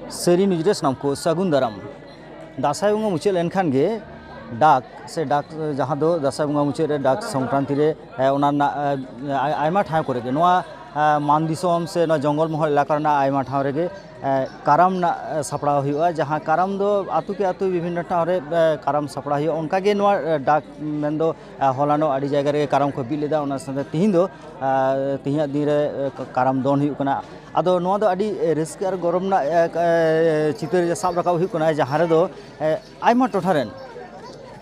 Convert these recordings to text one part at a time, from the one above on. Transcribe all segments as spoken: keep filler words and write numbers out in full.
ᱥᱟᱹᱨᱤ ᱱᱤᱭᱩᱡᱽ ᱨᱮ ᱥᱟᱱᱟᱢ ᱠᱚ ᱥᱟᱹᱜᱩᱱ ᱫᱟᱨᱟᱢ᱾ ᱫᱟᱸᱥᱟᱭ ᱵᱚᱸᱜᱟ ᱢᱩᱪᱟᱹᱫ ᱞᱮᱱᱠᱷᱟᱱ ᱜᱮ ᱰᱟᱠ ᱥᱮ ᱰᱟᱠ, ᱡᱟᱦᱟᱸ ᱫᱚ ᱫᱟᱸᱥᱟᱭ ᱵᱚᱸᱜᱟ ᱢᱩᱪᱟᱹᱫ ᱨᱮ ᱰᱟᱠ ᱥᱚᱝᱠᱨᱟᱱᱛᱤ ᱨᱮ, ᱮ, ᱚᱱᱟ ᱨᱮᱱᱟᱜ, ᱮ, ᱟᱭ-, ᱟᱭᱢᱟ ᱴᱷᱟᱶ ᱠᱚᱨᱮ ᱜᱮ ᱱᱚᱣᱟ, ᱮ, ᱢᱟᱱ ᱫᱤᱥᱚᱢ ᱥᱮ ᱱᱚᱣᱟ ᱡᱚᱝᱜᱚᱞ ᱢᱚᱦᱚᱞ ᱮᱞᱟᱠᱟ ᱨᱮᱱᱟᱜ ᱟᱭᱢᱟ ᱴᱷᱟᱶ ᱨᱮᱜᱮ, ᱮ, ᱠᱟᱨᱟᱢ ᱨᱮᱱᱟᱜ, ᱮ, ᱥᱟᱯᱲᱟᱣ ᱦᱩᱭᱩᱜᱼᱟ, ᱡᱟᱦᱟᱸ ᱠᱟᱨᱟᱢ ᱫᱚ ᱟᱹᱛᱩ ᱠᱮ ᱟᱹᱛᱩ ᱵᱤᱵᱷᱤᱱᱱᱚ ᱴᱷᱟᱶ ᱨᱮ, ᱮ, ᱠᱟᱨᱟᱢ ᱥᱟᱯᱲᱟᱣ ᱦᱩᱭᱩᱜᱼᱟ᱾ ᱚᱱᱠᱟᱜᱮ ᱱᱚᱣᱟ, ᱮ, ᱰᱟᱠ ᱢᱮᱱᱫᱚ, ᱮ, ᱦᱚᱞᱟᱱᱚᱜ ᱟᱹᱰᱤ ᱡᱟᱭᱜᱟ ᱨᱮᱜᱮ ᱠᱟᱨᱟᱢ ᱠᱚ ᱵᱤᱫ ᱞᱮᱫᱟ᱾ ᱚᱱᱟ ᱥᱟᱶᱛᱮ ᱛᱤᱦᱤᱧ ᱫᱚ, ᱮ, ᱛᱤᱦᱤᱧᱟᱜ ᱫᱤᱱ ᱨᱮ, ᱮ, ᱠᱟᱨᱟᱢ ᱫᱚᱱ ᱦᱩᱭᱩᱜ ᱠᱟᱱᱟ᱾ ᱟᱫᱚ ᱱᱚᱣᱟ ᱫᱚ ᱟᱹᱰᱤ ᱨᱟᱹᱥᱠᱟᱹ ᱟᱨ ᱜᱚᱨᱚᱵᱽ ᱨᱮᱱᱟᱜ, ᱮ, ᱮ, ᱪᱤᱛᱟᱹᱨ ᱥᱟᱵ ᱨᱟᱠᱟᱵ ᱦᱩᱭᱩᱜ ᱠᱟᱱᱟ, ᱡᱟᱦᱟᱸ ᱨᱮᱫᱚ, ᱮ, ᱟᱭᱢᱟ ᱴᱚᱴᱷᱟ ᱨᱮᱱ,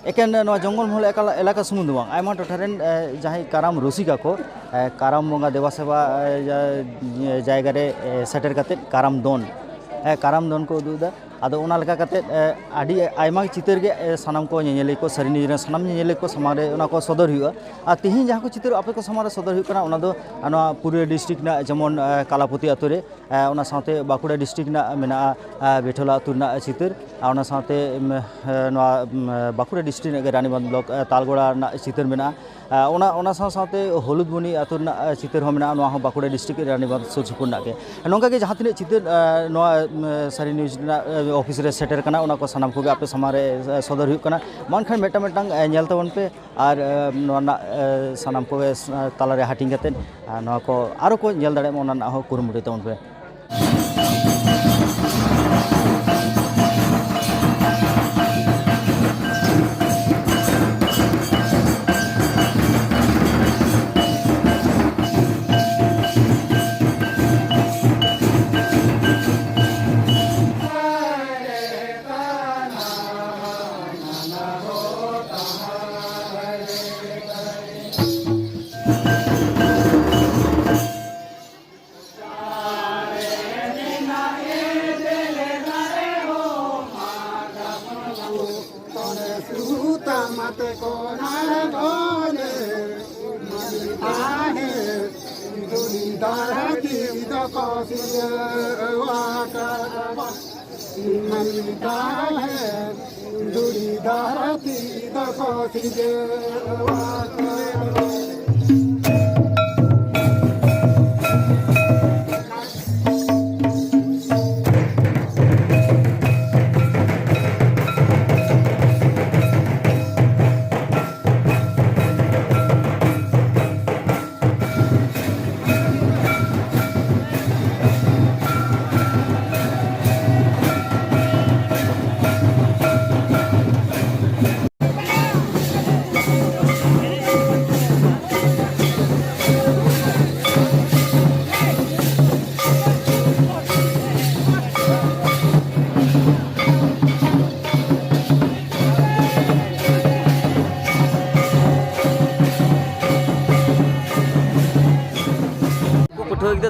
ᱮᱠᱮᱱ ᱱᱚᱣᱟ ᱡᱚᱝᱜᱚᱞ ᱢᱚᱦᱚᱞ ᱮᱠᱟᱞ-, ᱮᱞᱟᱠᱟ ᱥᱩᱢᱩᱝ ᱫᱚ ᱵᱟᱝ, ᱟᱭᱢᱟ ᱴᱚᱴᱷᱟ ᱨᱮᱱ, ᱮ, ᱡᱟᱦᱟᱸᱭ ᱠᱟᱨᱟᱢ ᱨᱩᱥᱤᱠᱟ ᱠᱚ, ᱮ, ᱠᱟᱨᱟᱢ ᱵᱚᱸᱜᱟ ᱫᱮᱵᱟ ᱥᱮᱵᱟ, ᱮ, ᱡᱟ-, ᱡᱟᱭᱜᱟ ᱨᱮ, ᱮ, ᱥᱮᱴᱮᱨ ᱠᱟᱛᱮᱫ ᱠᱟᱨᱟᱢ ᱫᱚᱱ, ᱮ, ᱠᱟᱨᱟᱢ ᱫᱚᱱ ᱠᱚ ᱩᱫᱩᱜ ᱮᱫᱟ᱾ ᱟᱫᱚ ᱚᱱᱟ ᱞᱮᱠᱟ ᱠᱟᱛᱮᱫ, ᱮ, ᱟᱹᱰᱤ ᱟᱭᱢᱟ ᱪᱤᱛᱟᱹᱨ ᱜᱮ, ᱮ, ᱥᱟᱱᱟᱢ ᱠᱚ ᱧᱮᱧᱮᱞᱤᱭᱟᱹ ᱠᱚ, ᱥᱟᱹᱨᱤ ᱱᱤᱭᱩᱡᱽ ᱨᱮᱱ ᱥᱟᱱᱟᱢ ᱧᱮᱧᱮᱞᱤᱭᱟᱹ ᱠᱚ ᱥᱟᱢᱟᱝ ᱨᱮ ᱚᱱᱟ ᱠᱚ ᱥᱚᱫᱚᱨ ᱦᱩᱭᱩᱜᱼᱟ᱾ ᱟᱨ ᱛᱤᱦᱤᱧ ᱡᱟᱦᱟᱸ ᱠᱚ ᱪᱤᱛᱟᱹᱨ ᱟᱯᱮ ᱠᱚ ᱥᱟᱢᱟᱝ ᱨᱮ ᱥᱚᱫᱚᱨ ᱦᱩᱭᱩᱜ ᱠᱟᱱᱟ, ᱚᱱᱟ ᱫᱚ ᱱᱚᱣᱟ ᱯᱩᱨᱩᱞᱤᱭᱟᱹ ᱰᱤᱥᱴᱨᱤᱠᱴ ᱨᱮᱱᱟᱜ ᱡᱮᱢᱚᱱ, ᱮ, ᱠᱟᱞᱟᱯᱚᱛᱤ ᱟᱛᱳ ᱨᱮ, ᱮ, ᱚᱱᱟ ᱥᱟᱶᱛᱮ ᱵᱟᱸᱠᱩᱲᱟ ᱰᱤᱥᱴᱨᱤᱠᱴ ᱨᱮᱱᱟᱜ ᱢᱮᱱᱟᱜᱼᱟ, ᱮ, ᱵᱮᱴᱷᱳᱞᱟ ᱟᱛᱳ ᱨᱮᱱᱟᱜ ᱪᱤᱛᱟᱹᱨ, ᱟᱨ ᱚᱱᱟ ᱥᱟᱶᱛᱮ, ᱮᱢ, ᱮ, ᱱᱚᱣᱟ, ᱮᱢ, ᱵᱟᱸᱠᱩᱲᱟ ᱰᱤᱥᱴᱨᱤᱠᱴ ᱨᱮᱱᱟᱜ ᱜᱮ ᱨᱟᱱᱤᱵᱟᱸᱫᱷ ᱵᱞᱚᱠ, ᱮ, ᱛᱟᱞᱜᱚᱲᱟ ᱨᱮᱱᱟᱜ ᱪᱤᱛᱟᱹᱨ ᱢᱮᱱᱟᱜᱼᱟ᱾ ᱮ, ᱚᱱᱟ, ᱚᱱᱟ ᱥᱟᱶ ᱥᱟᱶᱛᱮ ᱦᱚᱞᱩᱫᱽᱵᱚᱱᱤ ᱟᱛᱳ ᱨᱮᱱᱟᱜ, ᱮ, ᱪᱤᱛᱟᱹᱨ ᱦᱚᱸ ᱢᱮᱱᱟᱜᱼᱟ, ᱱᱚᱣᱟ ᱦᱚᱸ ᱵᱟᱸᱠᱩᱲᱟ ᱰᱤᱥᱴᱨᱤᱠᱴ ᱨᱟᱱᱤᱵᱟᱸᱫᱷ ᱥᱩᱨ ᱥᱩᱯᱩᱨ ᱨᱮᱱᱟᱜ ᱜᱮ᱾ ᱱᱚᱝᱠᱟ ᱜᱮ ᱡᱟᱦᱟᱸ ᱛᱤᱱᱟᱹᱜ ᱪᱤᱛᱟᱹᱨ, ᱮ, ᱱᱚᱣᱟ, ᱮᱢ, ᱥᱟᱹᱨᱤ ᱱᱤᱭᱩᱡᱽ ᱨᱮᱱᱟᱜ, ᱮ, ᱚᱯᱷᱤᱥ ᱨᱮ ᱥᱮᱴᱮᱨ ᱠᱟᱱᱟ, ᱚᱱᱟ ᱠᱚ ᱥᱟᱱᱟᱢ ᱠᱚᱜᱮ ᱟᱯᱮ ᱥᱟᱢᱟᱝ ᱨᱮ, ᱮ, ᱥᱚᱫᱚᱨ ᱦᱩᱭᱩᱜ ᱠᱟᱱᱟ᱾ ᱢᱟ ᱮᱱᱠᱷᱟᱱ ᱢᱤᱫᱴᱟᱝ ᱢᱤᱫᱴᱟᱝ, ᱮ, ᱧᱮᱞ ᱛᱟᱵᱚᱱ ᱯᱮ᱾ ᱟᱨ, ᱮ, ᱱᱚᱣᱟ ᱨᱮᱱᱟᱜ, ᱮ, ᱥᱟᱱᱟᱢ ᱠᱚᱜᱮ, ᱮ, ᱛᱟᱞᱟᱨᱮ ᱦᱟᱹᱴᱤᱧ ᱠᱟᱛᱮᱫ, ᱮ, ᱱᱚᱣᱟ ᱠᱚ ᱟᱨᱚ ᱠᱚ ᱧᱮᱞ ᱫᱟᱲᱮᱭᱟᱜ ᱢᱟ, ᱚᱱᱟ ᱨᱮᱱᱟᱜ ᱦᱚᱸ ᱠᱩᱨᱩᱢᱩᱴᱩᱭ ᱛᱟᱵᱚᱱ ᱯᱮ᱾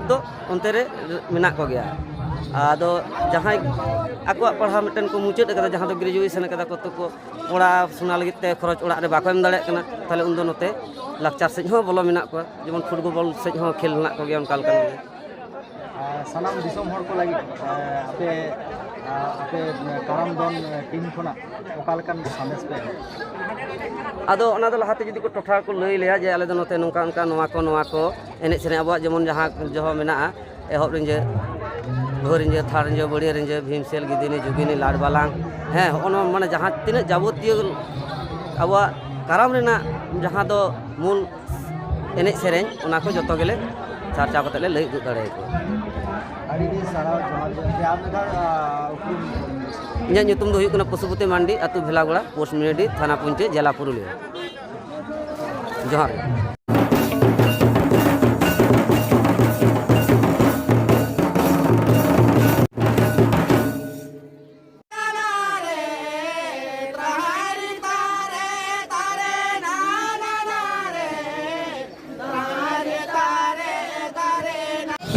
ᱫᱚ ᱚᱱᱛᱮ ᱨᱮ ᱢᱮᱱᱟᱜ ᱠᱚᱜᱮᱭᱟ᱾ ᱟᱫᱚ ᱡᱟᱦᱟᱸᱭ ᱟᱠᱚᱣᱟᱜ ᱯᱟᱲᱦᱟᱣ ᱢᱤᱫᱴᱮᱱ ᱠᱚ ᱢᱩᱪᱟᱹᱫ ᱟᱠᱟᱫᱟ, ᱡᱟᱦᱟᱸ ᱫᱚ ᱜᱨᱮᱡᱩᱭᱮᱥᱚᱱ ᱟᱠᱟᱫᱟ ᱠᱚ, ᱛᱚ ᱠᱚ ᱯᱚᱲᱟᱥᱩᱱᱟ ᱞᱟᱹᱜᱤᱫ ᱛᱮ ᱠᱷᱚᱨᱚᱪ ᱚᱲᱟᱜ ᱨᱮ ᱵᱟᱠᱚ ᱮᱢ ᱫᱟᱲᱮᱭᱟᱜ ᱠᱟᱱᱟ, ᱛᱟᱦᱚᱞᱮ ᱩᱱᱫᱚ ᱱᱚᱛᱮ ᱞᱟᱠᱪᱟᱨ ᱥᱮᱫ ᱦᱚᱸ ᱵᱚᱞᱚ ᱢᱮᱱᱟᱜ ᱠᱚᱣᱟ, ᱡᱮᱢᱚᱱ ᱯᱷᱩᱴᱵᱚᱞ ᱥᱮᱫ ᱦᱚᱸ ᱠᱷᱮᱞ ᱢᱮᱱᱟᱜ ᱠᱚᱜᱮᱭᱟ ᱚᱱᱠᱟ ᱞᱮᱠᱟ᱾ ᱟᱨ ᱥᱟᱱᱟᱢ ᱫᱤᱥᱚᱢ ᱦᱚᱲ ᱠᱚ ᱞᱟᱹᱜᱤᱫ, ᱟᱨ ᱟᱯᱮ, ᱟᱨ ᱟᱯᱮ ᱠᱟᱨᱟᱢ ᱫᱚᱱ ᱴᱤᱢ ᱠᱷᱚᱱᱟᱜ ᱚᱠᱟ ᱞᱮᱠᱟᱱ ᱥᱟᱸᱫᱮᱥ ᱯᱮ ᱮᱢᱟ? ᱟᱫᱚ ᱚᱱᱟ ᱫᱚ ᱞᱟᱦᱟᱛᱮ ᱡᱩᱫᱤ ᱠᱚ ᱴᱚᱴᱷᱟ ᱠᱚ ᱞᱟᱹᱭ ᱞᱮᱭᱟ ᱡᱮ ᱟᱞᱮ ᱫᱚ ᱱᱚᱛᱮ ᱱᱚᱝᱠᱟ ᱚᱱᱠᱟ ᱱᱚᱣᱟ ᱠᱚ ᱱᱚᱣᱟ ᱠᱚ ᱮᱱᱮᱡ ᱥᱮᱨᱮᱧ ᱟᱵᱚᱣᱟᱜ ᱡᱮᱢᱚᱱ ᱡᱟᱦᱟᱸ ᱡᱚᱦᱚ ᱢᱮᱱᱟᱜᱼᱟ, ᱮᱦᱚᱵ ᱨᱤᱸᱡᱟᱹ, ᱵᱷᱳᱨ ᱨᱤᱸᱡᱟᱹ, ᱛᱷᱟᱲ ᱨᱤᱸᱡᱟᱹ, ᱵᱟᱹᱲᱭᱟᱹ ᱨᱤᱸᱡᱟᱹ, ᱵᱷᱤᱢᱥᱮᱞ, ᱜᱤᱫᱤᱱᱤ, ᱡᱩᱜᱤᱱᱤ, ᱞᱟᱲᱵᱟᱞᱟᱝ, ᱦᱮᱸ, ᱦᱚᱸᱜᱼᱚ ᱱᱚᱣᱟ ᱢᱟᱱᱮ ᱡᱟᱦᱟᱸ ᱛᱤᱱᱟᱹᱜ ᱡᱟᱵᱚᱛᱤᱭᱚ ᱟᱵᱚᱣᱟᱜ ᱠᱟᱨᱟᱢ ᱨᱮᱱᱟᱜ ᱡᱟᱦᱟᱸ ᱫᱚ ᱢᱩᱞ ᱮᱱᱮᱡ ᱥᱮᱨᱮᱧ, ᱚᱱᱟ ᱠᱚ ᱡᱚᱛᱚ ᱜᱮᱞᱮ ᱥᱟᱨᱪᱟᱣ ᱠᱟᱛᱮ ᱞᱮ ᱞᱟᱹᱭ ᱩᱫᱩᱜ ᱫᱟᱲᱮᱭᱟᱠᱚᱣᱟ᱾ ᱟᱹᱰᱤ ᱟᱹᱰᱤ ᱥᱟᱨᱦᱟᱣ, ᱡᱚᱦᱟᱨ ᱜᱮ᱾ ᱟᱨ ᱢᱤᱫ ᱫᱷᱟᱣ, ᱟᱨ, ᱩᱯᱨᱩᱢ᱾ ᱤᱧᱟᱹᱜ ᱧᱩᱛᱩᱢ ᱫᱚ ᱦᱩᱭᱩᱜ ᱠᱟᱱᱟ ᱯᱚᱥᱩᱯᱚᱛᱤ ᱢᱟᱱᱰᱤ, ᱟᱹᱛᱩ ᱵᱷᱮᱞᱟᱜᱚᱲᱟ, ᱯᱳᱥᱴ ᱢᱤᱱᱤᱰᱤ, ᱛᱷᱟᱱᱟ ᱯᱚᱧᱪᱟᱭᱮᱛ, ᱡᱮᱞᱟ ᱯᱩᱨᱩᱞᱤᱭᱟᱹ᱾ ᱡᱚᱦᱟᱨ ᱜᱮ᱾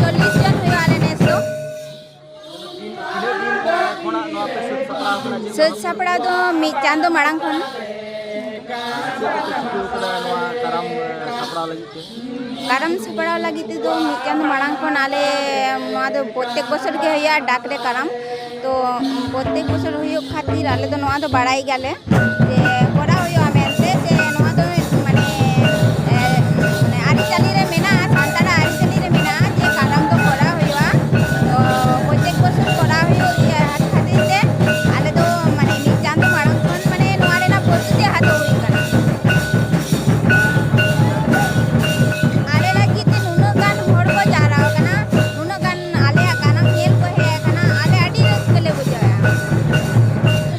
ᱪᱚᱞᱞᱤᱥ ᱡᱚᱱ ᱦᱩᱭᱩᱜᱼᱟ ᱟᱞᱮ ᱱᱮᱥ ᱫᱚ᱾ ᱛᱤᱱᱟᱹᱜ ᱫᱤᱱ ᱠᱷᱚᱱᱟᱜ ᱱᱚᱣᱟ ᱯᱮ ᱥᱟᱹᱛ ᱥᱟᱯᱲᱟᱣ ᱠᱟᱱᱟ? ᱪᱮᱫ ᱥᱟᱹᱛ ᱥᱟᱯᱲᱟᱣ ᱫᱚ ᱢᱤᱫ ᱪᱟᱸᱫᱚ ᱢᱟᱲᱟᱝ ᱠᱷᱚᱱ᱾ ᱪᱮᱫ ᱠᱚᱯᱮ ᱪᱤᱠᱟᱹᱣ ᱠᱟᱫᱟ ᱱᱚᱣᱟ ᱠᱟᱨᱟᱢ, ᱮ, ᱥᱟᱯᱲᱟᱣ ᱞᱟᱹᱜᱤᱫ ᱛᱮ? ᱠᱟᱨᱟᱢ ᱥᱟᱯᱲᱟᱣ ᱞᱟᱹᱜᱤᱫ ᱛᱮᱫᱚ ᱢᱤᱫ ᱪᱟᱸᱫᱚ ᱢᱟᱲᱟᱝ ᱠᱷᱚᱱ ᱟᱞᱮ ᱱᱚᱣᱟ ᱫᱚ ᱯᱨᱚᱛᱮᱠ ᱵᱚᱪᱷᱚᱨ ᱜᱮ ᱦᱩᱭᱩᱜᱼᱟ ᱰᱟᱠ ᱨᱮ ᱠᱟᱨᱟᱢ᱾ ᱛᱚ ᱯᱨᱚᱛᱮᱠ ᱵᱚᱪᱷᱚᱨ ᱦᱩᱭᱩᱜ ᱠᱷᱟᱹᱛᱤᱨ ᱟᱞᱮ ᱫᱚ ᱱᱚᱣᱟ ᱫᱚ ᱵᱟᱲᱟᱭ ᱜᱮᱭᱟᱞᱮ ᱡᱮ ᱠᱚᱨᱟᱣ ᱦᱩᱭᱩᱜᱼᱟ ᱢᱮᱱᱛᱮ, ᱥᱮ ᱱᱚᱣᱟ ᱫᱚ ᱢᱟᱱᱮ, ᱮ, ᱢᱟᱱᱮ ᱟᱹᱨᱤᱪᱟᱹᱞᱤ ᱨᱮ ᱢᱮᱱᱟᱜᱼᱟ, ᱥᱟᱱᱛᱟᱲᱟᱜ ᱟᱹᱨᱤᱪᱟᱹᱞᱤ ᱨᱮ ᱢᱮᱱᱟᱜᱼᱟ ᱡᱮ ᱠᱟᱨᱟᱢ ᱫᱚ ᱠᱚᱨᱟᱣ ᱦᱩᱭᱩᱜᱼᱟ᱾ ᱛᱚ ᱯᱨᱚᱛᱮᱠ ᱵᱚᱪᱷᱚᱨ ᱠᱚᱨᱟᱣ ᱦᱩᱭᱩᱜ ᱜᱮᱭᱟ, ᱠᱷᱟᱹᱛᱤᱨ ᱛᱮ ᱟᱞᱮ ᱫᱚ ᱢᱟᱱᱮ ᱢᱤᱫ ᱪᱟᱸᱫᱚ ᱢᱟᱲᱟᱝ ᱠᱷᱚᱱ ᱢᱟᱱᱮ ᱱᱚᱣᱟ ᱨᱮᱱᱟᱜ ᱯᱨᱚᱥᱛᱩᱛᱤ ᱦᱟᱛᱟᱣ ᱦᱩᱭ ᱠᱟᱱᱟ᱾ ᱟᱞᱮ ᱞᱟᱹᱜᱤᱫ ᱛᱮ ᱱᱩᱱᱟᱹᱜ ᱜᱟᱱ ᱦᱚᱲ ᱠᱚ ᱡᱟᱣᱨᱟ ᱟᱠᱟᱱᱟ, ᱱᱩᱱᱟᱹᱜ ᱜᱟᱱ ᱟᱞᱮᱭᱟᱜ ᱠᱟᱨᱟᱢ ᱧᱮᱞ ᱠᱚ ᱦᱮᱡ ᱟᱠᱟᱱᱟ, ᱟᱞᱮ ᱟᱹᱰᱤ ᱨᱟᱹᱥᱠᱟᱹ ᱞᱮ ᱵᱩᱡᱷᱟᱹᱣᱮᱫᱼᱟ᱾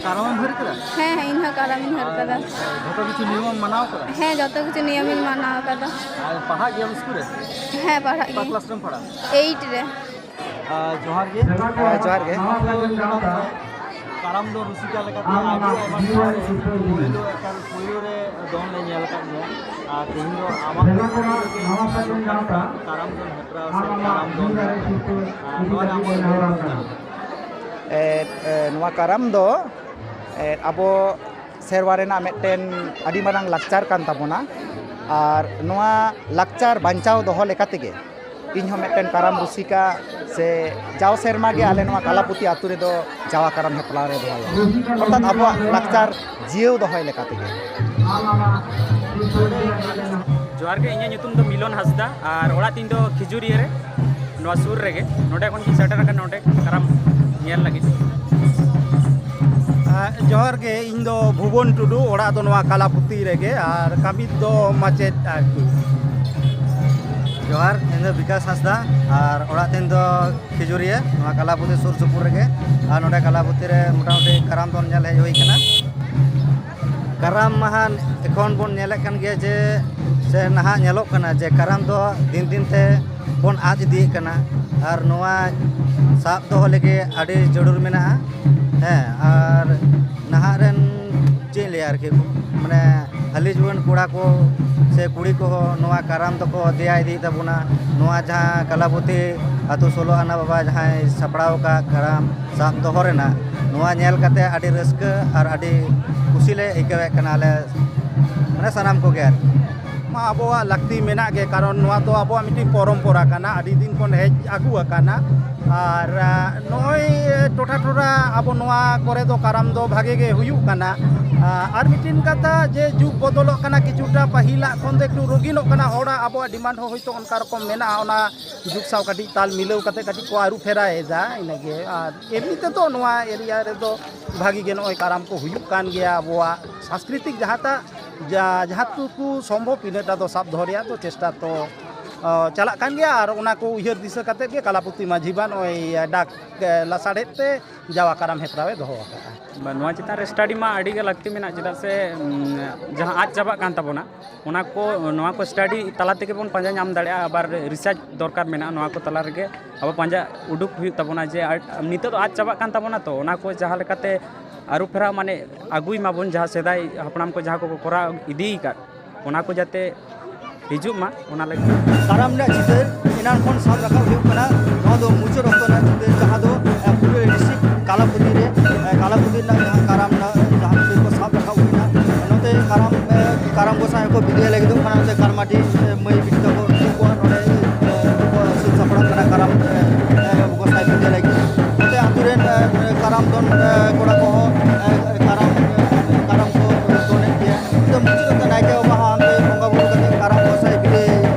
ᱠᱟᱨᱟᱢ ᱮᱢ ᱦᱟᱹᱨ ᱠᱮᱫᱟ? ᱦᱮᱸ, ᱦᱮᱸ, ᱤᱧ ᱦᱚᱸ ᱠᱟᱨᱟᱢ ᱤᱧ ᱦᱟᱹᱨ ᱠᱟᱫᱟ᱾ ᱡᱷᱚᱛᱚ ᱠᱤᱪᱷᱩ ᱱᱤᱭᱚᱢ ᱮᱢ ᱢᱟᱱᱟᱣ ᱠᱟᱫᱟ? ᱦᱮᱸ, ᱡᱚᱛᱚ ᱠᱤᱪᱷᱩ ᱱᱤᱭᱚᱢ ᱤᱧ ᱢᱟᱱᱟᱣ ᱠᱟᱫᱟ᱾ ᱟᱨ ᱯᱟᱲᱦᱟᱜ ᱜᱮᱭᱟᱢ ᱥᱠᱩᱞ ᱨᱮ? ᱦᱮᱸ, ᱯᱟᱲᱦᱟᱜ ᱜᱤᱭᱟᱹᱧ᱾ ᱚᱠᱟ ᱠᱞᱟᱥ ᱨᱮᱢ ᱯᱟᱲᱦᱟᱜᱼᱟ? ᱮᱭᱤᱴ ᱨᱮ᱾ ᱟᱨ ᱡᱚᱦᱟᱨ ᱜᱮ᱾ ᱦᱮᱸ, ᱡᱚᱦᱟᱨ ᱜᱮ᱾ ᱠᱟᱨᱟᱢ ᱫᱚ ᱨᱩᱥᱤᱠᱟ ᱞᱮᱠᱟᱛᱮ ᱟᱹᱰᱤ ᱟᱭᱢᱟ ᱥᱮᱨᱢᱟ ᱨᱮ ᱯᱳᱭᱞᱳ ᱮᱠᱟᱞ ᱯᱳᱭᱞᱳ ᱨᱮ ᱫᱚᱝ ᱞᱮ ᱧᱮᱞ ᱟᱠᱟᱫ ᱜᱮᱭᱟ᱾ ᱟᱨ ᱛᱮᱦᱮᱧ ᱫᱚ ᱟᱢᱟᱜ ᱠᱟᱨᱟᱢ ᱫᱚᱱ ᱦᱮᱯᱨᱟᱣ ᱥᱮ ᱠᱟᱨᱟᱢ ᱫᱚᱱ, ᱟᱨ ᱱᱚᱣᱟ ᱨᱮ ᱟᱢ ᱪᱮᱫ ᱮᱢ ᱞᱟᱹᱭᱟ? ᱮ, ᱮ, ᱱᱚᱣᱟ ᱠᱟᱨᱟᱢ ᱫᱚ, ᱮ, ᱟᱵᱚ ᱥᱮᱨᱣᱟ ᱨᱮᱱᱟᱜ ᱢᱤᱫᱴᱮᱱ ᱟᱹᱰᱤ ᱢᱟᱨᱟᱝ ᱞᱟᱠᱪᱟᱨ ᱠᱟᱱ ᱛᱟᱵᱚᱱᱟ᱾ ᱟᱨ ᱱᱚᱣᱟ ᱞᱟᱠᱪᱟᱨ ᱵᱟᱧᱪᱟᱣ ᱫᱚᱦᱚ ᱞᱮᱠᱟ ᱛᱮᱜᱮ ᱤᱧ ᱦᱚᱸ ᱢᱤᱫᱴᱮᱱ ᱠᱟᱨᱟᱢ ᱨᱩᱥᱤᱠᱟ, ᱥᱮ ᱡᱟᱣ ᱥᱮᱨᱢᱟ ᱜᱮ ᱟᱞᱮ ᱱᱚᱣᱟ ᱠᱟᱞᱟᱯᱩᱛᱤ ᱟᱹᱛᱩ ᱨᱮᱫᱚ ᱡᱟᱣᱟ ᱠᱟᱨᱟᱢ ᱦᱮᱯᱨᱟᱣ ᱞᱮ ᱫᱚᱦᱚᱭᱟ, ᱚᱨᱛᱷᱟᱛ ᱟᱵᱚᱣᱟᱜ ᱞᱟᱠᱪᱟᱨ ᱡᱤᱭᱟᱹᱣ ᱫᱚᱦᱚᱭ ᱞᱮᱠᱟ ᱛᱮᱜᱮ᱾ ᱡᱚᱦᱟᱨ ᱜᱮ, ᱤᱧᱟᱹᱜ ᱧᱩᱛᱩᱢ ᱫᱚ ᱢᱤᱞᱚᱱ ᱦᱟᱸᱥᱫᱟ ᱟᱨ ᱚᱲᱟᱜ ᱛᱤᱧ ᱫᱚ ᱠᱷᱤᱡᱩᱨᱤᱭᱟᱹ ᱨᱮ, ᱱᱚᱣᱟ ᱥᱩᱨ ᱨᱮᱜᱮ᱾ ᱱᱚᱰᱮ ᱠᱷᱚᱱ ᱜᱤᱧ ᱥᱮᱴᱮᱨ ᱟᱠᱟᱱᱟ ᱱᱚᱰᱮ ᱠᱟᱨᱟᱢ ᱧᱮᱞ ᱞᱟᱹᱜᱤᱫ᱾ ᱟᱨ ᱡᱚᱦᱟᱨ ᱜᱮ, ᱤᱧ ᱫᱚ ᱵᱷᱩᱵᱚᱱ ᱴᱩᱰᱩ, ᱚᱲᱟᱜ ᱫᱚ ᱱᱚᱣᱟ ᱠᱟᱞᱟᱯᱩᱛᱤ ᱨᱮᱜᱮ ᱟᱨ ᱠᱟᱹᱢᱤ ᱫᱚ ᱢᱟᱪᱮᱫ ᱟᱨᱠᱤ᱾ ᱡᱚᱦᱟᱨ, ᱤᱧ ᱫᱚ ᱵᱤᱠᱟᱥ ᱦᱟᱸᱥᱫᱟ ᱟᱨ ᱚᱲᱟᱜ ᱛᱤᱧ ᱫᱚ ᱠᱷᱤᱡᱩᱨᱤᱭᱟᱹ, ᱱᱚᱣᱟ ᱠᱟᱞᱟᱯᱩᱛᱤ ᱥᱩᱨ ᱥᱩᱯᱩᱨ ᱨᱮᱜᱮ᱾ ᱟᱨ ᱱᱚᱰᱮ ᱠᱟᱞᱟᱯᱩᱛᱤ ᱨᱮ ᱢᱚᱴᱟᱢᱩᱴᱤ ᱠᱟᱨᱟᱢ ᱫᱚᱱ ᱧᱮᱞ ᱦᱮᱡ ᱦᱩᱭ ᱠᱟᱱᱟ᱾ ᱠᱟᱨᱟᱢ ᱢᱟᱦᱟ ᱮᱠᱷᱚᱱ ᱵᱚᱱ ᱧᱮᱞᱮᱫ ᱠᱟᱱ ᱜᱮᱭᱟ ᱡᱮ, ᱥᱮ ᱱᱟᱦᱟᱜ ᱧᱮᱞᱚᱜ ᱠᱟᱱᱟ ᱡᱮ ᱠᱟᱨᱟᱢ ᱫᱚ ᱫᱤᱱ ᱫᱤᱱ ᱛᱮ ᱵᱚᱱ ᱟᱫ ᱤᱫᱤᱭᱮᱫ ᱠᱟᱱᱟ᱾ ᱟᱨ ᱱᱚᱣᱟ ᱥᱟᱵ ᱫᱚᱦᱚ ᱞᱟᱹᱜᱤᱫ ᱟᱹᱰᱤ ᱡᱟᱹᱨᱩᱲ ᱢᱮᱱᱟᱜᱼᱟ᱾ ᱦᱮᱸ, ᱟᱨ ᱱᱟᱦᱟᱜ ᱨᱮᱱ ᱪᱮᱫ ᱤᱧ ᱞᱟᱹᱭᱟ ᱟᱨᱠᱤ, ᱢᱟᱱᱮ ᱦᱟᱹᱞᱤ ᱡᱩᱣᱟᱹᱱ ᱠᱚᱲᱟ ᱠᱚ ᱥᱮ ᱠᱩᱲᱤ ᱠᱚᱦᱚᱸ ᱱᱚᱣᱟ ᱠᱟᱨᱟᱢ ᱫᱚᱠᱚ ᱫᱮᱭᱟ ᱤᱫᱤᱭᱮᱫ ᱛᱟᱵᱚᱱᱟ᱾ ᱱᱚᱣᱟ ᱡᱟᱦᱟᱸ ᱠᱟᱞᱟᱵᱚᱛᱤ ᱟᱹᱛᱩ ᱥᱳᱞᱳ ᱟᱱᱟ ᱵᱟᱵᱟ ᱡᱟᱦᱟᱸᱭ ᱥᱟᱯᱲᱟᱣ ᱟᱠᱟᱫ ᱠᱟᱨᱟᱢ ᱥᱟᱵ ᱫᱚᱦᱚ ᱨᱮᱱᱟᱜ, ᱱᱚᱣᱟ ᱧᱮᱞ ᱠᱟᱛᱮ ᱟᱹᱰᱤ ᱨᱟᱹᱥᱠᱟᱹ ᱟᱨ ᱟᱹᱰᱤ ᱠᱩᱥᱤ ᱞᱮ ᱟᱹᱭᱠᱟᱹᱣᱮᱫ ᱠᱟᱱᱟ ᱟᱞᱮ, ᱢᱟᱱᱮ ᱥᱟᱱᱟᱢ ᱠᱚᱜᱮ ᱟᱨᱠᱤ᱾ ᱢᱟ ᱟᱵᱚᱣᱟᱜ ᱞᱟᱹᱠᱛᱤ ᱢᱮᱱᱟᱜ ᱜᱮ, ᱠᱟᱨᱚᱱ ᱱᱚᱣᱟ ᱫᱚ ᱟᱵᱚᱣᱟᱜ ᱢᱤᱫᱴᱤᱡ ᱯᱚᱨᱚᱢᱯᱚᱨᱟ ᱠᱟᱱᱟ, ᱟᱹᱰᱤ ᱫᱤᱱ ᱠᱷᱚᱱ ᱦᱮᱡ ᱟᱹᱜᱩ ᱟᱠᱟᱱᱟ᱾ ᱟᱨ, ᱟ, ᱱᱚᱜᱼᱚᱭ ᱴᱚᱴᱷᱟ ᱴᱚᱴᱷᱟ ᱟᱵᱚ ᱱᱚᱣᱟ ᱠᱚᱨᱮ ᱫᱚ ᱠᱟᱨᱟᱢ ᱫᱚ ᱵᱷᱟᱜᱮ ᱜᱮ ᱦᱩᱭᱩᱜ ᱠᱟᱱᱟ᱾ ᱟ, ᱟᱨ ᱢᱤᱫᱴᱤᱱ ᱠᱟᱛᱷᱟ ᱡᱮ ᱡᱩᱜᱽ ᱵᱚᱫᱚᱞᱚᱜ ᱠᱟᱱᱟ, ᱠᱤᱪᱷᱩᱴᱟ ᱯᱟᱹᱦᱤᱞᱟᱜ ᱠᱷᱚᱱ ᱫᱚ ᱮᱠᱴᱩ ᱨᱚᱸᱜᱤᱱᱚᱜ ᱠᱟᱱᱟ, ᱦᱚᱲᱟᱜ ᱟᱵᱚᱣᱟᱜ ᱰᱤᱢᱟᱱᱰ ᱦᱚᱸ ᱦᱚᱭᱛᱳ ᱚᱱᱠᱟ ᱨᱚᱠᱚᱢ ᱢᱮᱱᱟᱜᱼᱟ, ᱚᱱᱟ ᱡᱩᱜᱽ ᱥᱟᱶ ᱠᱟᱹᱴᱤᱡ ᱛᱟᱞ ᱢᱤᱞᱟᱹᱣ ᱠᱟᱛᱮ ᱠᱟᱹᱴᱤᱡ ᱠᱚ ᱟᱹᱨᱩ ᱯᱷᱮᱨᱟᱣ ᱮᱫᱟ, ᱤᱱᱟᱹᱜᱮ᱾ ᱟᱨ ᱮᱢᱱᱤ ᱛᱮᱫᱚ ᱱᱚᱣᱟ ᱮᱨᱤᱭᱟ ᱨᱮᱫᱚ ᱵᱷᱟᱜᱤ ᱜᱮ ᱱᱚᱜᱼᱚᱭ ᱠᱟᱨᱟᱢ ᱠᱚ ᱦᱩᱭᱩᱜ ᱠᱟᱱ ᱜᱮᱭᱟ᱾ ᱟᱵᱚᱣᱟᱜ ᱥᱟᱝᱥᱠᱨᱤᱛᱤᱠ ᱡᱟᱦᱟᱸᱴᱟᱜ ᱡᱟ-, ᱡᱟᱦᱟᱸ ᱴᱩᱠᱩ ᱥᱚᱢᱵᱷᱚᱵ ᱤᱱᱟᱹᱴᱟ ᱫᱚ ᱥᱟᱵ ᱫᱚᱦᱚ ᱨᱮᱭᱟᱜ ᱫᱚ ᱪᱮᱥᱴᱟ ᱛᱚ ᱚ, ᱪᱟᱞᱟᱜ ᱠᱟᱱ ᱜᱮᱭᱟ᱾ ᱟᱨ ᱚᱱᱟ ᱠᱚ ᱩᱭᱦᱟᱹᱨ ᱫᱤᱥᱟᱹ ᱠᱟᱛᱮᱫ ᱜᱮ ᱠᱟᱞᱟᱯᱩᱛᱤ ᱢᱟᱹᱡᱷᱤ ᱵᱟ ᱱᱚᱜᱼᱚᱭ ᱰᱟᱠ, ᱮ, ᱞᱟᱥᱟᱲᱦᱮᱫ ᱛᱮ ᱡᱟᱣᱟ ᱠᱟᱨᱟᱢ ᱦᱮᱯᱨᱟᱣ ᱮ ᱫᱚᱦᱚ ᱟᱠᱟᱫᱼᱟ᱾ ᱵᱟ, ᱱᱚᱣᱟ ᱪᱮᱛᱟᱱ ᱨᱮ ᱥᱴᱟᱰᱤ ᱢᱟ ᱟᱹᱰᱤ ᱜᱮ ᱞᱟᱹᱠᱛᱤ ᱢᱮᱱᱟᱜᱼᱟ, ᱪᱮᱫᱟᱜ ᱥᱮ, ᱩᱢ, ᱡᱟᱦᱟᱸ ᱟᱫ ᱪᱟᱵᱟᱜ ᱠᱟᱱ ᱛᱟᱵᱚᱱᱟ, ᱚᱱᱟ ᱠᱚ, ᱱᱚᱣᱟ ᱠᱚ ᱥᱴᱟᱰᱤ ᱛᱟᱞᱟ ᱛᱮᱜᱮ ᱵᱚᱱ ᱯᱟᱸᱡᱟ ᱧᱟᱢ ᱫᱟᱲᱮᱭᱟᱜᱼᱟ᱾ ᱟᱵᱟᱨ ᱨᱤᱥᱟᱨᱪ ᱫᱚᱨᱠᱟᱨ ᱢᱮᱱᱟᱜᱼᱟ, ᱱᱚᱣᱟ ᱠᱚ ᱛᱟᱞᱟ ᱨᱮᱜᱮ ᱟᱵᱚ ᱯᱟᱸᱡᱟ ᱩᱰᱩᱠ ᱦᱩᱭᱩᱜ ᱛᱟᱵᱚᱱᱟ ᱡᱮ ᱟᱨ ᱱᱤᱛᱚᱜ ᱫᱚ ᱟᱫ ᱪᱟᱵᱟᱜ ᱠᱟᱱ ᱛᱟᱵᱚᱱᱟ᱾ ᱛᱚ ᱚᱱᱟ ᱠᱚ ᱡᱟᱦᱟᱸ ᱞᱮᱠᱟᱛᱮ ᱟᱹᱨᱩ ᱯᱷᱮᱨᱟᱣ, ᱢᱟᱱᱮ, ᱟᱹᱜᱩᱭ ᱢᱟᱵᱚᱱ, ᱡᱟᱦᱟᱸ ᱥᱮᱫᱟᱭ ᱦᱟᱯᱲᱟᱢ ᱠᱚ ᱡᱟᱦᱟᱸ ᱠᱚᱠᱚ ᱠᱚᱨᱟᱣ ᱤᱫᱤ ᱟᱠᱟᱫ, ᱚᱱᱟ ᱠᱚ ᱡᱟᱛᱮ ᱦᱤᱡᱩᱜ ᱢᱟ, ᱚᱱᱟ ᱞᱟᱹᱜᱤᱫ᱾ ᱠᱟᱨᱟᱢ ᱨᱮᱱᱟᱜ ᱪᱤᱛᱟᱹᱨ ᱮᱱᱟᱱ ᱠᱷᱚᱱ ᱥᱟᱵ ᱨᱟᱠᱟᱵ ᱦᱩᱭᱩᱜ ᱠᱟᱱᱟ᱾ ᱱᱚᱣᱟ ᱫᱚ ᱢᱩᱪᱟᱹᱫ ᱚᱠᱛᱚ ᱨᱮᱱᱟᱜ ᱪᱤᱛᱟᱹᱨ, ᱡᱟᱦᱟᱸ ᱫᱚ, ᱮ, ᱯᱩᱨᱟᱹ ᱰᱤᱥᱴᱨᱤᱠᱴ ᱠᱟᱞᱟᱯᱩᱛᱤ ᱨᱮ, ᱮ, ᱠᱟᱞᱟᱯᱩᱛᱤ ᱨᱮᱱᱟᱜ ᱡᱟᱦᱟᱸ ᱠᱟᱨᱟᱢ ᱨᱮᱱᱟᱜ ᱡᱟᱦᱟᱸ ᱪᱤᱛᱟᱹᱨ ᱠᱚ ᱥᱟᱵ ᱨᱟᱠᱟᱵ ᱦᱩᱭᱱᱟ᱾ ᱱᱚᱛᱮ ᱠᱟᱨᱟᱢ, ᱮ, ᱠᱟᱨᱟᱢ ᱜᱚᱸᱥᱟᱭ ᱦᱚᱸᱠᱚ ᱵᱤᱫᱟᱹᱭ ᱞᱟᱹᱜᱤᱫᱚᱜ ᱠᱟᱱᱟ᱾ ᱱᱚᱛᱮ ᱠᱟᱨᱢᱟᱴᱤ, ᱮ, ᱢᱟᱹᱭ ᱵᱤᱴᱤ ᱛᱟᱠᱚ, ᱩᱱᱠᱩ ᱠᱚᱣᱟᱜ ᱱᱚᱰᱮ, ᱮ, ᱠᱚ ᱥᱟᱹᱛ ᱥᱟᱯᱲᱟᱜ ᱠᱟᱱᱟ ᱠᱟᱨᱟᱢ, ᱮ, ᱮ, ᱜᱚᱸᱥᱟᱭ ᱵᱤᱫᱟᱹᱭ ᱞᱟᱹᱜᱤᱫ᱾ ᱱᱚᱛᱮ ᱟᱛᱳ ᱨᱮᱱ, ᱮ, ᱠᱟᱨᱟᱢ ᱫᱚᱱ, ᱮ, ᱠᱚᱲᱟ ᱠᱚᱦᱚᱸ, ᱮ, ᱠᱟᱨᱟᱢ, ᱮ, ᱠᱟᱨᱟᱢ ᱠᱚ ᱫᱚᱱᱮᱫ ᱜᱮᱭᱟ᱾ ᱟᱫᱚ ᱢᱩᱪᱟᱹᱫ ᱨᱮ ᱱᱟᱭᱠᱮ ᱵᱟᱵᱟ ᱦᱚᱸ ᱦᱟᱱᱛᱮ ᱵᱚᱸᱜᱟ ᱵᱩᱨᱩ ᱠᱟᱛᱮ ᱠᱟᱨᱟᱢ ᱜᱚᱸᱥᱟᱭ ᱵᱤᱫᱟᱹᱭ,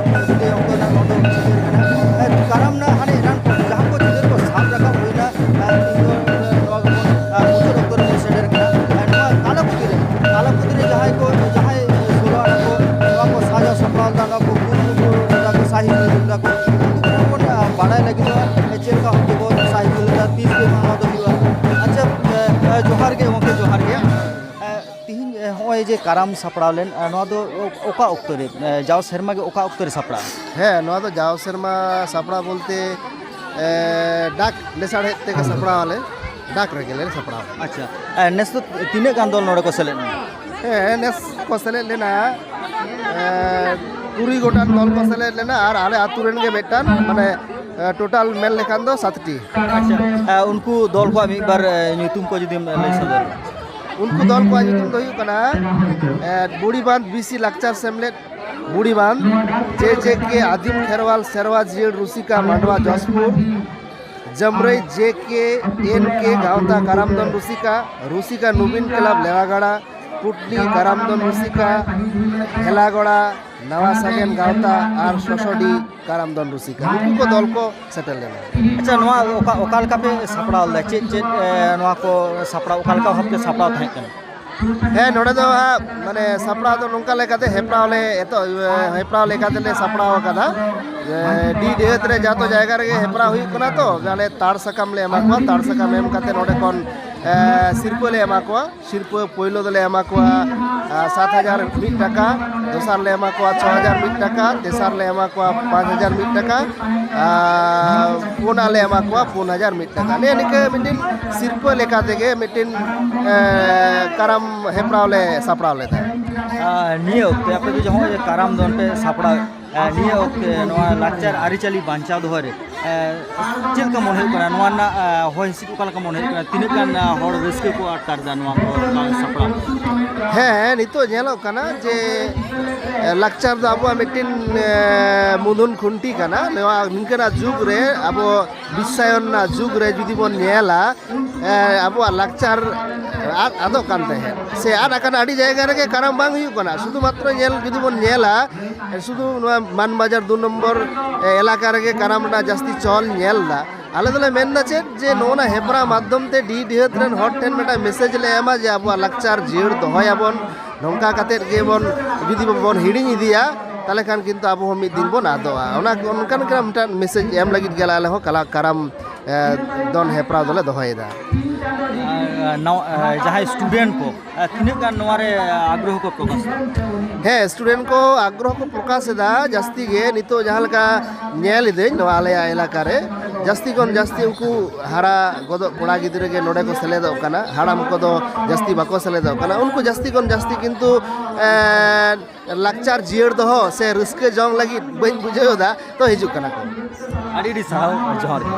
ᱵᱤᱫᱟᱹᱭ ᱚᱠᱛᱚ ᱨᱮᱱᱟᱜ ᱱᱚᱣᱟ ᱫᱚ ᱪᱤᱛᱟᱹᱨ ᱠᱟᱱᱟ᱾ ᱮ, ᱠᱟᱨᱟᱢ ᱨᱮᱱᱟᱜ ᱦᱟᱱᱮ ᱮᱱᱟᱝ ᱠᱷᱚᱱ ᱡᱟᱦᱟᱸ ᱠᱚ ᱪᱤᱛᱟᱹᱨ ᱠᱚ ᱥᱟᱵ ᱨᱟᱠᱟᱵ ᱦᱩᱭᱱᱟ, ᱟᱨ ᱛᱤᱦᱤᱧ ᱫᱚ, ᱮ, ᱱᱚᱣᱟ ᱜᱮᱵᱚᱱ, ᱟᱨ ᱢᱩᱪᱟᱹᱫ ᱚᱠᱛᱚ ᱨᱮᱵᱚᱱ ᱥᱮᱴᱮᱨ ᱠᱟᱱᱟ᱾ ᱟᱨ ᱱᱚᱣᱟ ᱠᱟᱞᱟᱯᱩᱛᱤ ᱨᱮ, ᱠᱟᱞᱟᱯᱩᱛᱤ ᱨᱮ ᱡᱟᱦᱟᱸᱭ ᱠᱚ, ᱡᱟᱦᱟᱸᱭ ᱥᱳᱞᱳ ᱟᱱᱟ ᱠᱚ, ᱱᱚᱣᱟ ᱠᱚ ᱥᱟᱡᱟᱣ ᱥᱟᱯᱲᱟᱣ ᱞᱮᱫᱟ, ᱱᱚᱣᱟ ᱠᱚ ᱠᱩᱨᱩᱢᱩᱴᱩ ᱞᱮᱫᱟ ᱠᱚ, ᱥᱟᱹᱦᱤ ᱥᱩᱦᱤ ᱞᱮᱫᱟ ᱠᱚ, ᱩᱱᱠᱩ ᱠᱚᱦᱚᱸ ᱵᱚᱱ, ᱟᱨ ᱵᱟᱲᱟᱭ ᱞᱟᱹᱜᱤᱫᱚᱜᱼᱟ, ᱪᱮᱫ ᱞᱮᱠᱟ ᱵᱷᱟᱵ ᱛᱮᱠᱚ ᱥᱟᱹᱦᱤ ᱥᱩᱦᱤ ᱞᱮᱫᱟ, ᱛᱤᱥ ᱜᱮ ᱱᱚᱣᱟ ᱫᱚ ᱦᱩᱭᱩᱜᱼᱟ᱾ ᱟᱪᱪᱷᱟ, ᱮ, ᱮ, ᱡᱚᱦᱟᱨ ᱜᱮ ᱜᱚᱢᱠᱮ, ᱡᱚᱦᱟᱨ ᱜᱮ᱾ ᱮ, ᱛᱤᱦᱤᱧ, ᱮ, ᱦᱚᱸᱜᱼᱚᱭ ᱡᱮ ᱠᱟᱨᱟᱢ ᱥᱟᱯᱲᱟᱣ ᱞᱮᱱ, ᱮ, ᱱᱚᱣᱟ ᱫᱚ ᱚ-, ᱚᱠᱟ ᱚᱠᱛᱚ ᱨᱮ, ᱮ, ᱡᱟᱣ ᱥᱮᱨᱢᱟ ᱜᱮ ᱚᱠᱟ ᱚᱠᱛᱚ ᱨᱮ ᱥᱟᱯᱲᱟᱜᱼᱟ? ᱦᱮᱸ, ᱱᱚᱣᱟ ᱫᱚ ᱡᱟᱣ ᱥᱮᱨᱢᱟ ᱥᱟᱯᱲᱟᱣ ᱵᱚᱞᱛᱮ, ᱮ, ᱰᱟᱠ ᱞᱮᱥᱟᱲᱦᱮᱫ ᱛᱮᱜᱮ ᱥᱟᱯᱲᱟᱣ ᱟᱞᱮ, ᱰᱟᱠ ᱨᱮᱜᱮ ᱞᱮ ᱥᱟᱯᱲᱟᱣᱟ᱾ ᱟᱪᱪᱷᱟ, ᱮ, ᱱᱮᱥ ᱫᱚ ᱛᱤᱱᱟᱹᱜ ᱜᱟᱱ ᱫᱚᱞ ᱱᱚᱰᱮ ᱠᱚ ᱥᱮᱞᱮᱫ ᱞᱮᱱᱟ? ᱦᱮᱸ, ᱱᱮᱥ ᱠᱚ ᱥᱮᱞᱮᱫ ᱞᱮᱱᱟ, ᱮ, ᱠᱩᱲᱤ ᱜᱚᱴᱟᱝ ᱫᱚᱞ ᱠᱚ ᱥᱮᱞᱮᱫ ᱞᱮᱱᱟ ᱟᱨ ᱟᱞᱮ ᱟᱹᱛᱩ ᱨᱮᱱ ᱜᱮ ᱢᱤᱫᱴᱟᱝ, ᱢᱟᱱᱮ, ᱮ, ᱴᱳᱴᱟᱞ ᱢᱮᱱ ᱞᱮᱠᱷᱟᱱ ᱫᱚ ᱥᱟᱛᱴᱤ᱾ ᱟᱪᱪᱷᱟ, ᱮ, ᱩᱱᱠᱩ ᱫᱚᱞ ᱠᱚᱣᱟᱜ ᱢᱤᱫ ᱵᱟᱨ, ᱮ, ᱧᱩᱛᱩᱢ ᱠᱚ ᱡᱩᱫᱤᱢ ᱞᱟᱹᱭ ᱥᱚᱫᱚᱨ᱾ ᱩᱱᱠᱩ ᱫᱚᱞ ᱠᱚᱣᱟᱜ ᱧᱩᱛᱩᱢ ᱫᱚ ᱦᱩᱭᱩᱜ ᱠᱟᱱᱟ, ᱮ, ᱵᱩᱲᱤᱵᱟᱸᱫᱷ ᱵᱤᱥᱤ ᱞᱟᱠᱪᱟᱨ ᱥᱮᱢᱞᱮᱫ, ᱵᱩᱲᱤᱵᱟᱸᱫᱷ, ᱡᱮ ᱡᱮ ᱠᱮ ᱟᱹᱫᱤᱢ ᱠᱷᱮᱨᱣᱟᱞ ᱥᱮᱨᱣᱟ ᱡᱤᱭᱟᱹᱲ ᱨᱩᱥᱤᱠᱟ ᱢᱟᱰᱣᱟ ᱡᱚᱥᱯᱩᱨ, ᱡᱟᱹᱢᱨᱟᱹᱭ ᱡᱮ ᱠᱮ ᱮᱱ ᱠᱮ ᱜᱟᱶᱛᱟ ᱠᱟᱨᱟᱢ ᱫᱚᱱ ᱨᱩᱥᱤᱠᱟ, ᱨᱩᱥᱤᱠᱟ ᱱᱩᱵᱤᱱ ᱠᱞᱟᱵᱽ ᱞᱮᱣᱟᱜᱟᱲᱟ, ᱯᱩᱴᱱᱤ ᱠᱟᱨᱟᱢ ᱫᱚᱱ ᱨᱩᱥᱤᱠᱟ, ᱦᱮᱞᱟᱜᱚᱲᱟ, ᱱᱟᱣᱟ ᱥᱟᱜᱮᱱ ᱜᱟᱶᱛᱟ ᱟᱨ ᱥᱚᱥᱚᱰᱤ ᱠᱟᱨᱟᱢ ᱫᱚᱱ ᱨᱩᱥᱤᱠᱟ, ᱱᱩᱠᱩ ᱠᱚ ᱫᱚᱞ ᱠᱚ ᱥᱮᱴᱮᱨ ᱞᱮᱱᱟ᱾ ᱟᱪᱪᱷᱟ, ᱱᱚᱣᱟ ᱚᱠᱟ, ᱚᱠᱟ ᱞᱮᱠᱟ ᱯᱮ ᱥᱟᱯᱲᱟᱣ ᱞᱮᱫᱟ? ᱪᱮᱫ ᱪᱮᱫ, ᱮ, ᱱᱚᱣᱟ ᱠᱚ ᱥᱟᱯᱲᱟᱣ, ᱚᱠᱟ ᱞᱮᱠᱟ ᱵᱷᱟᱵᱽ ᱛᱮ ᱥᱟᱯᱲᱟᱣ ᱛᱟᱦᱮᱸ ᱠᱟᱱᱟ? ᱦᱮᱸ, ᱱᱚᱰᱮ ᱫᱚ ᱦᱟᱸᱜ ᱢᱟᱱᱮ ᱥᱟᱯᱲᱟᱣ ᱫᱚ ᱱᱚᱝᱠᱟ ᱞᱮᱠᱟᱛᱮ ᱦᱮᱯᱨᱟᱣ ᱞᱮ ᱮᱛᱚ-, ᱦᱮᱯᱨᱟᱣ ᱞᱮᱠᱟᱛᱮᱞᱮ ᱥᱟᱯᱲᱟᱣ ᱟᱠᱟᱫᱟ᱾ ᱡᱮ ᱰᱤ ᱰᱤᱦᱟᱹᱛ ᱨᱮ ᱡᱚᱛᱚ ᱡᱟᱭᱜᱟ ᱨᱮᱜᱮ ᱦᱮᱯᱨᱟᱣ ᱦᱩᱭᱩᱜ ᱠᱟᱱᱟ, ᱛᱚ ᱟᱞᱮ ᱛᱟᱲ ᱥᱟᱠᱟᱢ ᱞᱮ ᱮᱢᱟ ᱠᱚᱣᱟ᱾ ᱛᱟᱲ ᱥᱟᱠᱟᱢ ᱮᱢ ᱠᱟᱛᱮ ᱱᱚᱰᱮ ᱠᱷᱚᱱ, ᱮ, ᱥᱤᱨᱯᱟᱹ ᱞᱮ ᱮᱢᱟ ᱠᱚᱣᱟ᱾ ᱥᱤᱨᱯᱟᱹ ᱯᱳᱭᱞᱳ ᱫᱚᱞᱮ ᱮᱢᱟ ᱠᱚᱣᱟ, ᱟ, ᱥᱟᱛ ᱦᱟᱡᱟᱨ ᱢᱤᱫ ᱴᱟᱠᱟ, ᱫᱚᱥᱟᱨ ᱞᱮ ᱮᱢᱟ ᱠᱚᱣᱟ ᱪᱷᱚ ᱦᱟᱡᱟᱨ ᱢᱤᱫ ᱴᱟᱠᱟ, ᱛᱮᱥᱟᱨ ᱞᱮ ᱮᱢᱟ ᱠᱚᱣᱟ ᱯᱟᱸᱪ ᱦᱟᱡᱟᱨ ᱢᱤᱫ ᱴᱟᱠᱟ, ᱟᱨ ᱯᱩᱱᱟᱜ ᱞᱮ ᱮᱢᱟ ᱠᱚᱣᱟ ᱯᱩᱱ ᱦᱟᱡᱟᱨ ᱢᱤᱫ ᱴᱟᱠᱟ᱾ ᱱᱤᱭᱟᱹ ᱱᱤᱝᱠᱟᱹ ᱢᱤᱫᱴᱤᱱ ᱥᱤᱨᱯᱟᱹ ᱞᱮᱠᱟ ᱛᱮᱜᱮ ᱢᱤᱫᱴᱤᱱ, ᱮ, ᱠᱟᱨᱟᱢ ᱦᱮᱯᱨᱟᱣ ᱞᱮ ᱥᱟᱯᱲᱟᱣ ᱞᱮᱫᱟ᱾ ᱟᱨ ᱱᱤᱭᱟᱹ ᱚᱠᱛᱮ ᱟᱯᱮ ᱫᱚ ᱡᱟᱦᱟᱸ ᱠᱟᱨᱟᱢ ᱫᱚᱱ ᱯᱮ ᱥᱟᱯᱲᱟᱣ, ᱟᱨ ᱱᱤᱭᱟᱹ ᱚᱠᱛᱮ ᱱᱚᱣᱟ ᱞᱟᱠᱪᱟᱨ ᱟᱹᱨᱤᱪᱟᱹᱞᱤ ᱵᱟᱧᱪᱟᱣ ᱫᱚᱦᱚᱭ ᱨᱮ, ᱮ, ᱪᱮᱫ ᱞᱮᱠᱟ ᱢᱚᱱᱮ ᱦᱩᱭᱩᱜ ᱠᱟᱱᱟ? ᱱᱚᱣᱟ ᱨᱮᱱᱟᱜ, ᱮ, ᱦᱚᱭ ᱦᱤᱸᱥᱤᱫ ᱚᱠᱟ ᱞᱮᱠᱟ ᱢᱚᱱᱮ ᱦᱩᱭᱩᱜ ᱠᱟᱱᱟ? ᱛᱤᱱᱟᱹᱜ ᱜᱟᱱ, ᱮ, ᱦᱚᱲ ᱨᱟᱹᱥᱠᱟᱹ ᱠᱚ ᱟᱴᱠᱟᱨ ᱮᱫᱟ ᱱᱚᱣᱟ ᱠᱚ ᱥᱟᱯᱲᱟᱣ? ᱦᱮᱸ, ᱱᱤᱛᱚᱜ ᱧᱮᱞᱚᱜ ᱠᱟᱱᱟ ᱡᱮ, ᱮ, ᱞᱟᱠᱪᱟᱨ ᱫᱚ ᱟᱵᱚᱣᱟᱜ ᱢᱤᱫᱴᱤᱱ, ᱮ, ᱢᱩᱫᱷᱩᱱ ᱠᱷᱩᱱᱴᱤ ᱠᱟᱱᱟ᱾ ᱱᱚᱣᱟ ᱱᱤᱝᱠᱟᱹᱱᱟᱜ ᱡᱩᱜᱽ ᱨᱮ, ᱟᱵᱚ ᱵᱤᱥᱥᱟᱭᱚᱱ ᱨᱮᱱᱟᱜ ᱡᱩᱜᱽ ᱨᱮ ᱡᱩᱫᱤ ᱵᱚᱱ ᱧᱮᱞᱟ, ᱮ, ᱟᱵᱚᱣᱟᱜ ᱞᱟᱠᱪᱟᱨ ᱟᱫ ᱟᱫᱚᱜ ᱠᱟᱱ ᱛᱟᱦᱮᱸᱫ, ᱥᱮ ᱟᱫ ᱟᱠᱟᱱᱟ᱾ ᱟᱹᱰᱤ ᱡᱟᱭᱜᱟ ᱨᱮᱜᱮ ᱠᱟᱨᱟᱢ ᱵᱟᱝ ᱦᱩᱭᱩᱜ ᱠᱟᱱᱟ᱾ ᱥᱩᱫᱷᱩ ᱢᱟᱛᱨᱚ ᱧᱮᱞ ᱡᱩᱫᱤ ᱵᱚᱱ ᱧᱮᱞᱟ, ᱥᱩᱫᱷᱩ ᱱᱚᱣᱟ ᱢᱟᱱᱵᱟᱡᱟᱨ ᱫᱩ ᱱᱚᱢᱵᱚᱨ, ᱮ, ᱮᱞᱟᱠᱟ ᱨᱮᱜᱮ ᱠᱟᱨᱟᱢ ᱨᱮᱱᱟᱜ ᱡᱟᱹᱥᱛᱤ ᱪᱚᱞ ᱧᱮᱞ ᱮᱫᱟ᱾ ᱟᱞᱮ ᱫᱚᱞᱮ ᱢᱮᱱ ᱮᱫᱟ ᱪᱮᱫ, ᱡᱮ ᱱᱚᱜᱼᱚ ᱱᱟ ᱦᱮᱯᱨᱟᱣ ᱢᱟᱫᱽᱫᱷᱚᱢ ᱛᱮ ᱰᱤ ᱰᱤᱦᱟᱹᱛ ᱨᱮᱱ ᱦᱚᱲ ᱴᱷᱮᱱ ᱢᱤᱫᱴᱟᱝ ᱢᱮᱥᱮᱡᱽ ᱞᱮ ᱮᱢᱟ ᱡᱮ ᱟᱵᱚᱣᱟᱜ ᱞᱟᱠᱪᱟᱨ ᱡᱤᱭᱟᱹᱲ ᱫᱚᱦᱚᱭᱟᱵᱚᱱ, ᱱᱚᱝᱠᱟ ᱠᱟᱛᱮᱫ ᱜᱮᱵᱚᱱ ᱡᱩᱫᱤ ᱵᱚᱱ ᱦᱤᱲᱤᱧ ᱤᱫᱤᱭᱟ, ᱛᱟᱦᱚᱞᱮ ᱠᱷᱟᱱ ᱠᱤᱱᱛᱩ ᱟᱵᱚ ᱦᱚᱸ ᱢᱤᱫ ᱫᱤᱱ ᱵᱚᱱ ᱟᱫᱚᱜᱼᱟ᱾ ᱚᱱᱟ, ᱚᱱᱠᱟᱱ ᱜᱮ ᱢᱤᱫᱴᱟᱝ ᱢᱮᱥᱮᱡᱽ ᱮᱢ ᱞᱟᱹᱜᱤᱫ ᱜᱮ ᱟᱞᱮ ᱦᱚᱸ ᱠᱟᱞᱟ-, ᱠᱟᱨᱟᱢ, ᱮ, ᱫᱚᱱ ᱦᱮᱯᱨᱟᱣ ᱫᱚᱞᱮ ᱫᱚᱦᱚᱭᱮᱫᱟ᱾ ᱟᱨ, ᱱᱟᱣᱟ, ᱮ, ᱡᱟᱦᱟᱸᱭ ᱥᱴᱩᱰᱮᱱᱴ ᱠᱚ, ᱮ, ᱛᱤᱱᱟᱹᱜ ᱜᱟᱱ ᱱᱚᱣᱟ ᱨᱮ ᱟᱜᱽᱨᱚᱦᱚ ᱠᱚ ᱯᱨᱚᱠᱟᱥ ᱮᱫᱟ? ᱦᱮᱸ, ᱥᱴᱩᱰᱮᱱᱴ ᱠᱚ ᱟᱜᱽᱨᱚᱦᱚ ᱠᱚ ᱯᱨᱚᱠᱟᱥ ᱮᱫᱟ ᱡᱟᱹᱥᱛᱤ ᱜᱮ᱾ ᱱᱤᱛᱚᱜ ᱡᱟᱦᱟᱸ ᱞᱮᱠᱟ ᱧᱮᱞ ᱤᱫᱟᱹᱧ ᱱᱚᱣᱟ ᱟᱞᱮᱭᱟᱜ ᱮᱞᱟᱠᱟ ᱨᱮ, ᱡᱟᱹᱥᱛᱤ ᱠᱷᱚᱱ ᱡᱟᱹᱥᱛᱤ ᱩᱱᱠᱩ ᱦᱟᱨᱟ ᱜᱚᱫᱚᱜ ᱠᱚᱲᱟ ᱜᱤᱫᱽᱨᱟᱹ ᱜᱮ ᱱᱚᱰᱮ ᱠᱚ ᱥᱮᱞᱮᱫᱚᱜ ᱠᱟᱱᱟ᱾ ᱦᱟᱲᱟᱢ ᱠᱚᱫᱚ ᱡᱟᱹᱥᱛᱤ ᱵᱟᱠᱚ ᱥᱮᱞᱮᱫᱚᱜ ᱠᱟᱱᱟ᱾ ᱩᱱᱠᱩ ᱡᱟᱹᱥᱛᱤ ᱠᱷᱚᱱ ᱡᱟᱹᱥᱛᱤ ᱠᱤᱱᱛᱩ, ᱮᱸ, ᱞᱟᱠᱪᱟᱨ ᱡᱤᱭᱟᱹᱲ ᱫᱚᱦᱚ ᱥᱮ ᱨᱟᱹᱥᱠᱟᱹ ᱡᱚᱝ ᱞᱟᱹᱜᱤᱫ ᱵᱟᱹᱧ ᱵᱩᱡᱷᱟᱹᱣ ᱮᱫᱟ, ᱛᱚ ᱦᱤᱡᱩᱜ ᱠᱟᱱᱟ ᱠᱚ᱾ ᱟᱹᱰᱤ ᱟᱹᱰᱤ ᱥᱟᱨᱦᱟᱣ, ᱡᱚᱦᱟᱨ ᱜᱮ᱾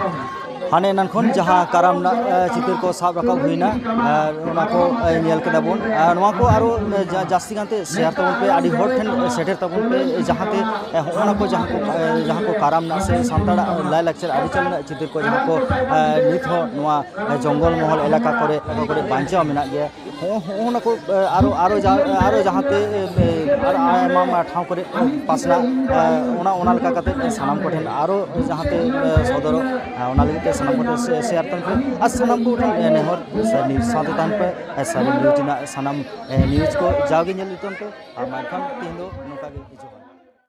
ᱦᱟᱱᱮ ᱮᱱᱟᱝ ᱠᱷᱚᱱ ᱡᱟᱦᱟᱸ ᱠᱟᱨᱟᱢ ᱨᱮᱱᱟᱜ, ᱮ, ᱪᱤᱛᱟᱹᱨ ᱠᱚ ᱥᱟᱵ ᱨᱟᱠᱟᱵ ᱦᱩᱭᱱᱟ, ᱟᱨ ᱚᱱᱟ ᱠᱚ, ᱮ, ᱧᱮᱞ ᱠᱮᱫᱟ ᱵᱚᱱ᱾ ᱟᱨ ᱱᱚᱣᱟ ᱠᱚ ᱟᱨᱚ, ᱮ, ᱡᱟ-, ᱡᱟᱹᱥᱛᱤ ᱜᱟᱱᱛᱮ ᱥᱮᱭᱟᱨ ᱛᱟᱵᱚᱱ ᱯᱮ, ᱟᱹᱰᱤ ᱦᱚᱲ ᱴᱷᱮᱱ ᱥᱮᱴᱮᱨ ᱛᱟᱵᱚᱱ ᱯᱮ, ᱡᱟᱦᱟᱸᱛᱮ, ᱮ, ᱦᱚᱸᱜᱼᱚ ᱱᱟ ᱠᱚ ᱡᱟᱦᱟᱸ ᱠᱚ, ᱮ, ᱡᱟᱦᱟᱸ ᱠᱚ ᱠᱟᱨᱟᱢ ᱨᱮᱱᱟᱜ ᱥᱮ ᱥᱟᱱᱛᱟᱲᱟᱜ ᱞᱟᱭᱼᱞᱟᱠᱪᱟᱨ ᱟᱹᱨᱤᱪᱟᱹᱞᱤ ᱨᱮᱱᱟᱜ ᱪᱤᱛᱟᱹᱨ ᱠᱚ ᱡᱟᱦᱟᱸ ᱠᱚ, ᱮ, ᱱᱤᱛ ᱦᱚᱸ ᱱᱚᱣᱟ, ᱮ, ᱡᱚᱝᱜᱚᱞ ᱢᱚᱦᱚᱞ ᱮᱞᱟᱠᱟ ᱠᱚᱨᱮ, ᱚᱠᱟ ᱠᱚᱨᱮ ᱵᱟᱧᱪᱟᱣ ᱢᱮᱱᱟᱜ ᱜᱮᱭᱟ, ᱦᱚᱸᱜᱼᱚ, ᱦᱚᱸᱜᱼᱚ ᱱᱟ ᱠᱚ, ᱮ, ᱟᱨᱚ, ᱟᱨᱚ ᱡᱟ-, ᱟᱨᱚ ᱡᱟᱦᱟᱸᱛᱮ, ᱮ, ᱮ, ᱟᱨ ᱟᱭᱢᱟ ᱟᱭᱢᱟ ᱴᱷᱟᱶ ᱠᱚᱨᱮ ᱯᱟᱥᱱᱟᱜ, ᱮ, ᱚᱱᱟ, ᱚᱱᱟ ᱞᱮᱠᱟ ᱠᱟᱛᱮ ᱥᱟᱱᱟᱢ ᱠᱚᱴᱷᱮᱱ ᱟᱨᱚ ᱡᱟᱦᱟᱸᱛᱮ, ᱮ, ᱥᱚᱫᱚᱨᱚᱜ, ᱮ, ᱚᱱᱟ ᱞᱟᱹᱜᱤᱫ ᱛᱮ ᱥᱟᱱᱟᱢ ᱠᱚᱛᱮ ᱥᱮ-, ᱥᱮᱭᱟᱨ ᱛᱟᱵᱚᱱ ᱯᱮ ᱟᱨ ᱥᱟᱱᱟᱢ ᱠᱚ ᱴᱷᱮᱱ, ᱮ, ᱱᱮᱦᱚᱨ ᱥᱟᱹᱨᱤ ᱱᱤᱭᱩᱡᱽ ᱥᱟᱶᱛᱮ ᱛᱟᱦᱮᱱ ᱯᱮ᱾ ᱮ, ᱥᱟᱹᱨᱤ ᱱᱤᱭᱩᱡᱽ ᱨᱮᱱᱟᱜ ᱥᱟᱱᱟᱢ, ᱮ, ᱱᱤᱭᱩᱡᱽ ᱠᱚ ᱡᱟᱣᱜᱮ ᱧᱮᱞ ᱤᱫᱤ ᱛᱟᱵᱚᱱ ᱯᱮ᱾ ᱟᱨ ᱢᱟ ᱮᱱᱠᱷᱟᱱ ᱛᱮᱦᱮᱧ ᱫᱚ ᱱᱚᱝᱠᱟ ᱜᱮ, ᱡᱚᱦᱟᱨ᱾